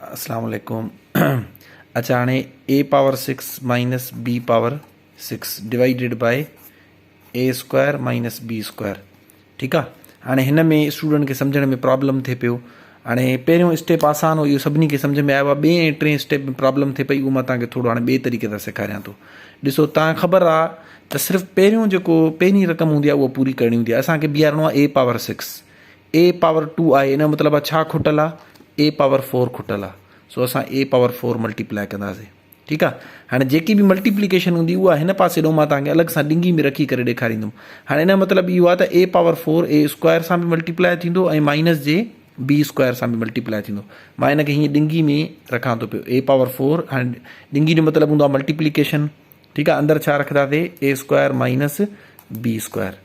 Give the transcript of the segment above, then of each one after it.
اسلام عليڪم اچا هاڻي A power six minus B power six divided by A square minus B square ٺيڪ آ هاڻي هن ۾ اسٽوڊنٽ کي سمجهڻ ۾ پرابلم ٿئي پيو هاڻي پهريون اسٽيپ آسان هو اهو سڀني کي سمجهه ۾ آيو آ ٻئي ۽ ٽئين اسٽيپ ۾ پرابلم ٿئي پئي اهو مان توهان کي ٿورو هاڻي ٻئي طريقي سان سيکاريان ٿو ڏسو توهان کي خبر آ ته صرف پهريون جيڪو پهرين رقم هوندي آ اها پوري ڪرڻي هوندي آ اسان کي بيهارڻو آ A power six A power two آهي ان جو مطلب آ ڇا کٽل آ اي پاور فور کٽل آ سو اسان اي پاور فور ملٽيپلائي ڪنداسين ٺيڪ آ هاڻي جيڪي به ملٽيپليڪيشن هوندي اها هن پاسي ڏو مان توهان کي الڳ سان ڏنگي ۾ رکي ڪري ڏيکاريندم هاڻي ان جو مطلب اهو آ ته اي پاور فور اي اسڪوائر سان به ملٽيپلائي ٿيندو ۽ مائنس جي بي اسڪوائر سان به ملٽيپلائي ٿيندو مان ان کي هيئن ڏنگي ۾ رکان ٿو پيو اي پاور فور هاڻي ڏنگي جو مطلب هوندو آ ملٽيپليڪيشن ٺيڪ آ اندر ڇا رکنداسي A square minus B square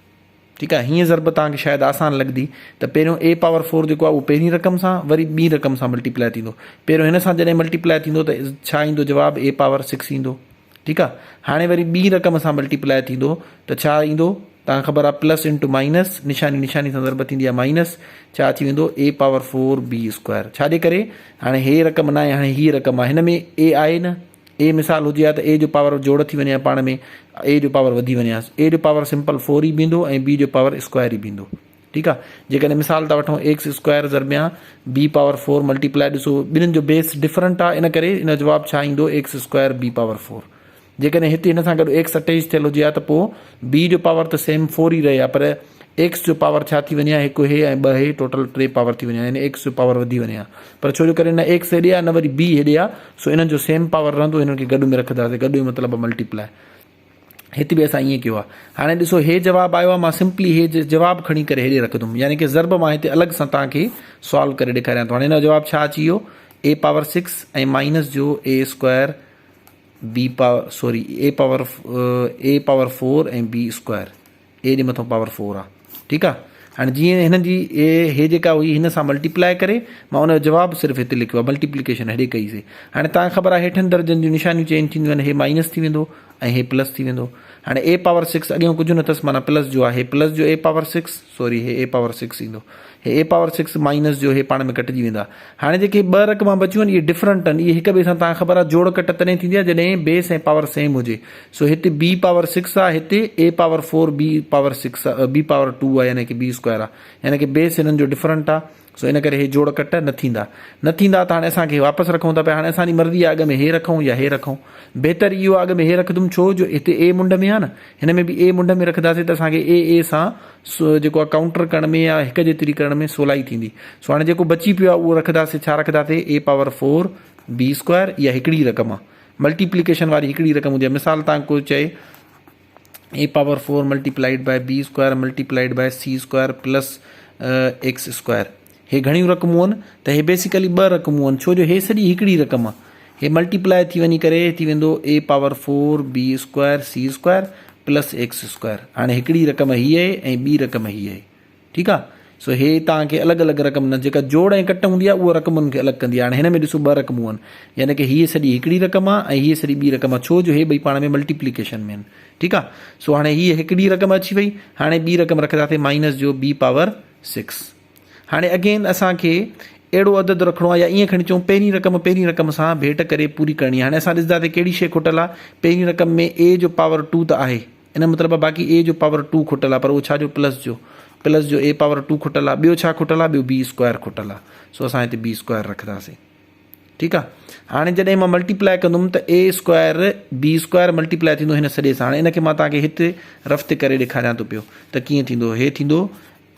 ٺيڪ آهي هيئن ضرب توهان کي شايد آسان لڳندي ته پهريون اي پاور فور جيڪو آهي اهو پهرين رقم سان وري ٻي رقم سان ملٽيپلائي ٿيندو پهريون هن سان جڏهن ملٽيپلائي ٿيندو ته ڇا ايندو جواب اي پاور سڪس ايندو ٺيڪ آهي هاڻي وري ٻي رقم سان ملٽيپلائي ٿيندو ته ڇا ايندو توهان کي خبر آهي پلس انٽو مائنس نشاني نشاني سان ضرب ٿيندي آهي مائنس ڇا اچي ويندو A power four B square ڇا جي ڪري هاڻي هي رقم ناهي هاڻي هي رقم آهي هن ۾ اي آهي نه اي مثال هجي ها ته اي جو پاور جوڙ ٿي وڃي ها پاڻ ۾ اي جو پاور وڌي وڃي ها اي جو پاور سمپل فور ئي بيهندو ۽ بي جو پاور اسڪوائر ئي بيهندو ٺيڪ آ جيڪڏهن مثال ٿا وٺون ايڪس اسڪوائر ضربيان بي پاور فور ملٽيپلائي ڏسو ٻنهن جو بيس ڊفرنٽ آ ان ڪري ان جو جواب ڇا ايندو X square B power four جيڪڏهن هتي هن سان گڏ ايڪس اٽيچ ٿيل هجي ها ته پوء بي جو پاور ته سيم فور ئي رهي ها پر ايڪس جو پاور ڇا ٿي وڃي ها هڪ هي ۽ ٻه هي ٽوٽل ٽي پاور ٿي وڃي ها يعني ايڪس جو پاور وڌي وڃي ها پر ڇو جو ڪري نه ايڪس هيڏي آ نه وري بي هيڏي آ سو انهن جو سيم پاور رهندو انهن کي گڏ ۾ رکنداسين گڏ جو مطلب آ ملٽيپلائي هت به اسان ائين ڪيو آ هاڻي ڏسو هي جواب آيو آ مان سمپلي هي جواب کڻي ڪري هيڏي رکندم يعني ڪي ضرب مان هتي الڳ سان توهان کي سالو ڪري ڏيکاريان ٿو هاڻي هن جو جواب ڇا اچي ويو اي پاور سڪس ۽ مائنس جو A square B power sorry A power A power four ۽ B square A جي مٿان پاور فور آ ٺيڪ آ هاڻي جيئن هن جي اي هي جيڪا هئي هن سان ملٽيپلائي ڪري مان ان جو جواب صرف هتي لکيو آ ملٽيپليڪيشن هيڏي ڪئي سي هاڻي توهان کي خبر آ هيٺن درجن جون نشانيون چينج ٿينديون آهن هي مائنس ٿي ويندو ۽ هي پلس ٿي ويندو هاڻي اي پاور سڪس اڳيان ڪجهه نه اٿس معنيٰ پلس جو آ هي پلس جو اي پاور سڪس سوري هي اي پاور سڪس ايندو هي اي پاور سڪس مائنس جو هي پاڻ ۾ ڪٽجي ويندا. هاڻي جيڪي ٻه رقما بچيون آهن اهي ڊفرنٽ آهن اهي هڪ ٻئي سان توهان کي خبر آهي جوڙ ڪٽ تڏهن ٿيندي آهي جڏهن بيس ۽ پاور سيم هجي سو هتي بي پاور سڪس آهي هتي A power four B power six آهي بي پاور ٽو آهي يعني ڪي بي اسڪوائر آهي يعني ڪي بيس هنن جو ڊفرنٽ آهي سو ان ڪري هي جوڙ ڪٽ نه ٿيندا نه ٿيندا ته هاڻي اسان کي واپس رکون ٿا پيا هاڻي اسان جي مرضي آهي اڳ ۾ هي رکون يا هي رکون بهتر اهو آهي اڳ ۾ هي رکندم ڇو جو هتي اي منڍ ۾ آهي نه هن ۾ به اي منڍ ۾ رکنداسين ته اسان کي اي اي سان جيڪو آهي ڪائونٽر ڪرڻ ۾ يا هڪ جيتري ڪرڻ ۾ سولائي ٿيندي سو هاڻي جيڪو بچي پيو آهي اهو رکنداسين ڇا رکنداسين اي پاور فور بي اسڪوائر اها هڪڙي رقم آهي ملٽيپليڪيشن واري هڪڙي رقم هوندي آهي مثال تان ڪو چئي A power four multiplied by B square multiplied by C square plus X square هي گهڻيون رقمون آهن ته هي بيسيڪلي ٻه رقمون آهن ڇو جو هي سڄي هڪڙي رقم آهي هي ملٽيپلائي ٿي وڃي ڪري ٿي ويندو A power four B square C square plus X square هاڻي هڪڙي رقم هي آهي ۽ ٻي رقم هي آهي ٺيڪ آهي سو هي توهان کي الڳ الڳ رقم نه جيڪا جوڙ ۽ ڪٽ هوندي آهي اها رقمن کي الڳ ڪندي آهي هاڻي هن ۾ ڏسو ٻه رقمون آهن يعني ڪي هي سڄي هڪڙي رقم آهي ۽ هي سڄي ٻي رقم آهي ڇو جو هي ٻئي پاڻ ۾ ملٽيپليڪيشن ۾ آهن ٺيڪ آهي سو هاڻي هي هڪڙي رقم اچي وئي هاڻي ٻي رقم رکنداسين مائنس جو بي پاور سڪس هاڻي اگين اسان کي اهڙو عدد رکڻو آهي يا ائين کڻي چئون پهرين رقم پهرين رقم سان ڀيٽ ڪري پوري ڪرڻي آهي هاڻي اسان ڏسنداسين ڪهڙي شيء کٽل آهي پهرين رقم ۾ اي جو پاور ٽو ته آهي ان جو مطلب آهي باقي اي جو پاور ٽو کٽل آهي پر اهو ڇا جو پلس جو پلس جو اي پاور ٽو کٽل آهي ٻيو ڇا کٽل آهي ٻيو بي اسڪوائر کٽل آهي سو اسان هتي بي اسڪوائر رکنداسين ٺيڪ آ هاڻي جڏهن مان ملٽيپلائي ڪندم ته A square B square multiply ٿيندو هن سڄي سان هاڻي ان کي مان توهان کي هت رف تي ڪري ڏيکاريان ٿو پيو ته ڪيئن ٿيندو هي ٿيندو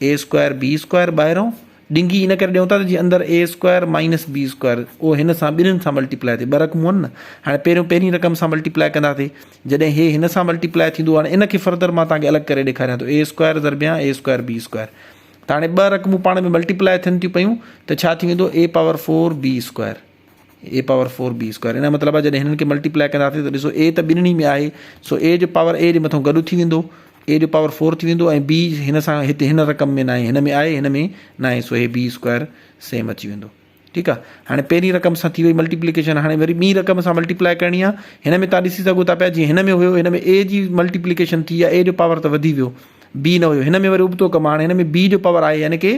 اي اسڪوائر بي اسڪوائر ٻاهرون ڏنگي ان ڪري ڏيون ٿا ته جيئن اندر A square minus B square اهو هن سان ٻنهن سان ملٽيپلائي ٿئي ٻه رقمون آهن نه هاڻي پهريون پهرين رقم سان ملٽيپلائي ڪنداسين جڏهن هي هن سان ملٽيپلائي ٿيندو هاڻي ان کي فردر مان توهان کي الڳ ڪري ڏيکاريان ٿو اي اسڪوائر ضربيان اي اسڪوائر بي اسڪوائر ته هاڻي ٻه رقمون پاڻ ۾ ملٽيپلائي ٿين ٿيون پيون ته ڇا ٿي ويندو اي پاور فور بي اسڪوائر اي پاور فور بي اسڪوائر ان جو مطلب آهي جڏهن هنن کي ملٽيپلائي ڪنداسين ته ڏسو اي ته ٻنهي ۾ آهي سو اي جو پاور اي جي مٿان گڏ ٿي ويندو اي جو پاور فور ٿي ويندو ۽ بي هن سان هتي هن رقم ۾ ناهي هن ۾ آهي هن ۾ ناهي سو هي بي اسڪوائر سيم اچي ويندو ٺيڪ آ هاڻي پهرين رقم سان ٿي وئي ملٽيپليڪيشن هاڻي وري ٻي رقم سان ملٽيپلائي ڪرڻي آ هن ۾ تان ڏسي سگهو ٿا پيا جيئن هن ۾ هيو هن ۾ اي جي ملٽيپليڪيشن ٿي آ اي جو پاور ته وڌي ويو بي نه هيو هن ۾ وري ابتو ڪم آ هاڻي هن ۾ بي جو پاور آهي يعني ڪي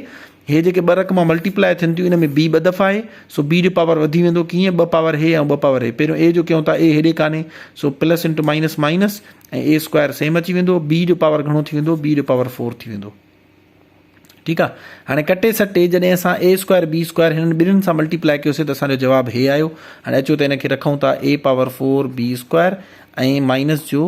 هي جيڪي ٻه رقما ملٽيپلائي ٿين ٿيون ان ۾ بي ٻه دفعا آهي سو بي جو پاور وڌي ويندو ڪيئن ٻه پاور هي ۽ ٻه پاور هي پهريون اي جو ڪيون ٿا اي هيڏي ڪانهي سو plus into minus minus ۽ A square same اچي ويندو بي جو پاور گهڻو ٿي ويندو بي جو پاور فور ٿي ويندو ٺيڪ آ هاڻي ڪٽي سٽي جڏهن اسان اي اسڪوائر بي اسڪوائر هنن ٻنهن سان ملٽيپلائي ڪيوسي ته اسان جو جواب هي آيو هاڻي اچو ته ان کي رکون ٿا A power four B square ۽ minus جو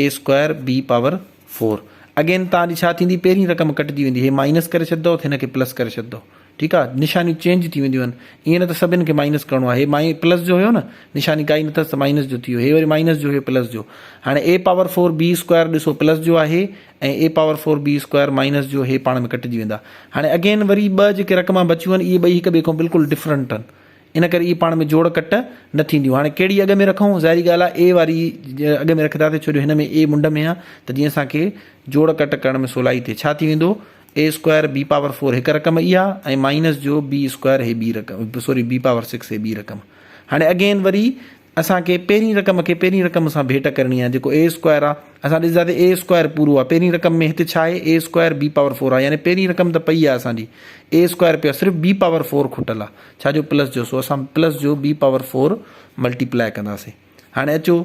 A square B power four again تان جي ڇا ٿيندي پهرين رقم ڪٽجي ويندي هي مائنس ڪري ڇڏندو هن کي پلس ڪري ڇڏندو ٺيڪ آ نشانيون چينج ٿي وينديون آهن ائين نه ته سڀن کي مائنس ڪرڻو آهي هي مائي پلس جو هيو نه نشاني ڪائي نه اٿس ته مائنس جو ٿي ويو هي وري مائنس جو هي پلس جو هاڻي A power four B square ڏسو پلس جو آهي ۽ A power four B square minus جو هي پاڻ ۾ ڪٽجي ويندا هاڻي اگين وري ٻه جيڪي رقما بچيون آهن اهي ٻئي هڪ ٻئي کان بلڪل ڊفرنٽ آهن ان ڪري اهي پاڻ ۾ جوڙ ڪٽ نه ٿينديون. هاڻي ڪهڙي اڳ ۾ رکون؟ ظاهري ڳالهه آهي اي واري اڳ ۾ رکنداسين ڇو جو هن ۾ اي منڍ ۾ آهي ته جيئن اسان کي جوڙ ڪٽ ڪرڻ ۾ سولائي ٿئي. ڇا ٿي ويندو؟ A square B power four هڪ رقم اها ۽ مائنس جو بي اسڪوائر هي ٻي رقم سوري بي پاور سڪس هي ٻي رقم. هاڻي اگين وري اسان کي پهرين رقم کي پهرين رقم سان ڀيٽ ڪرڻي آهي جيڪو اي اسڪوائر آهي اسان ڏسنداسين اي اسڪوائر پورو آهي پهرين رقم ۾ هتي ڇا آهي A square B power four آهي يعني پهرين رقم ته پئي آهي اسان جي اي اسڪوائر پيو آهي صرف بي پاور فور کٽل آهي ڇا جو پلس جو سو اسان پلس جو بي پاور فور ملٽيپلائي ڪنداسين هاڻي اچو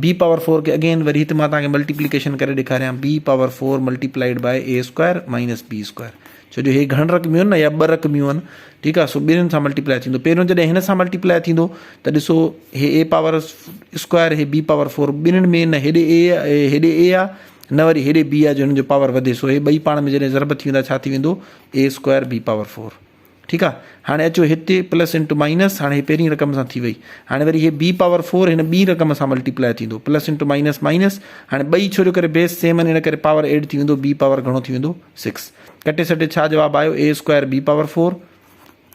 بي پاور فور کي اگين وري هتي مان توهان کي ملٽيپليڪيشن ڪري ڏيکاريان B power four multiplied by A square minus B square ڇو جو هي گهڻ رقميون آهن نه يا ٻه رقميون آهن ٺيڪ آهي سو ٻنهين سان ملٽيپلائي ٿيندو پهريون جڏهن هن سان ملٽيپلائي ٿيندو ته ڏسو هي اي پاور اسڪوائر هي بي پاور فور ٻنهين ۾ نه هيڏي اي هيڏي اي آهي نه وري هيڏي بي آهي جو هن جو پاور وڌي سو هي ٻئي پاڻ ۾ جڏهن ضرب ٿي ويندا ڇا ٿي ويندو A square B power four ٺيڪ آ هاڻي اچو هتي پلس انٽو مائنس هاڻي هي پهرين رقم سان ٿي وئي هاڻي وري هي بي پاور فور هن ٻي رقم سان ملٽيپلائي ٿيندو پلس انٽو مائنس مائنس هاڻي ٻئي ڇو جو ڪري بيس سيم آهن ان ڪري پاور ايڊ ٿي ويندو بي پاور گهڻو ٿي ويندو سڪس ڪٽي سٽي ڇا جواب آيو A square B power four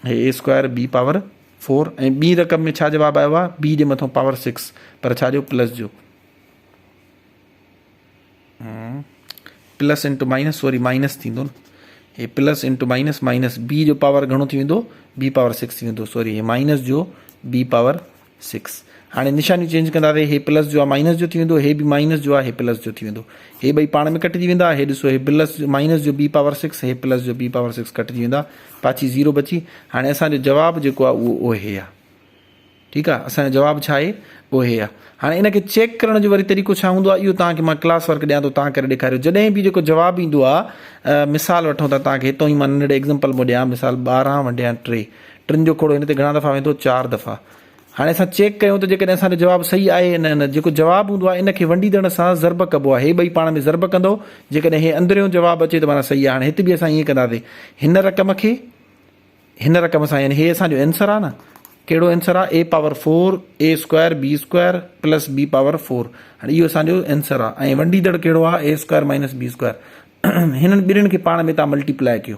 هي A square B power four ۽ ٻي رقم ۾ ڇا جواب آيو آ بي جي مٿو پاور سڪس پر ڇا جو پلس جو plus into minus sorry minus ٿيندو نه هي plus into minus minus B جو پاور گهڻو ٿي ويندو بي پاور سڪس ٿي ويندو سوري هي مائنس جو بي پاور سڪس هاڻي نشانيون چينج ڪنداسي هي پلس جو آ مائنس جو ٿي ويندو هي به مائنس جو آ هي پلس جو ٿي ويندو هي ٻئي پاڻ ۾ ڪٽجي ويندا هي ڏسو هي پلس مائنس جو بي پاور سڪس هي پلس جو بي پاور سڪس ڪٽجي ويندا پاڇي زيرو بچي هاڻي اسان جو جواب جيڪو آ اهو اهو هي آ ٺيڪ آ اسان جو جواب ڇا آهي اهو هي آ هاڻي ان کي چيڪ ڪرڻ جو وري طريقو ڇا هوندو آ اهو توهان کي مان ڪلاس ورڪ ڏيان ٿو توهان ڪري ڏيکاريو جڏهن به جيڪو جواب ايندو آ مثال وٺون ٿا توهان کي هتو ئي مان ننڍڙي ايگزامپل مون ڏيان مثال 12 ونڊيان 3 ٽن جو کوڙو هن تي گهڻا دفعا ويندو چار دفعا هاڻي اسان چيڪ ڪيون ته جيڪڏهن اسان جو جواب صحيح آهي نه نه جيڪو جواب هوندو آهي ان کي ونڊيندڙ سان ضرب ڪبو آهي هي ٻئي پاڻ ۾ ضرب ڪندو جيڪڏهن هي اندريون جواب اچي ته معنيٰ صحيح آهي هاڻي هت به اسان ائين ڪنداسين هن رقم کي هن رقم سان يعني هي اسان جو اينسر آ نه ڪهڙو اينسر آ اي power four A square B square plus B power four هاڻي اهو اسان جو اينسر آ ۽ ونڊيندڙ ڪهڙو آ A square minus B square هنن ٻنهين کي پاڻ ۾ تان ملٽيپلائي ڪيو.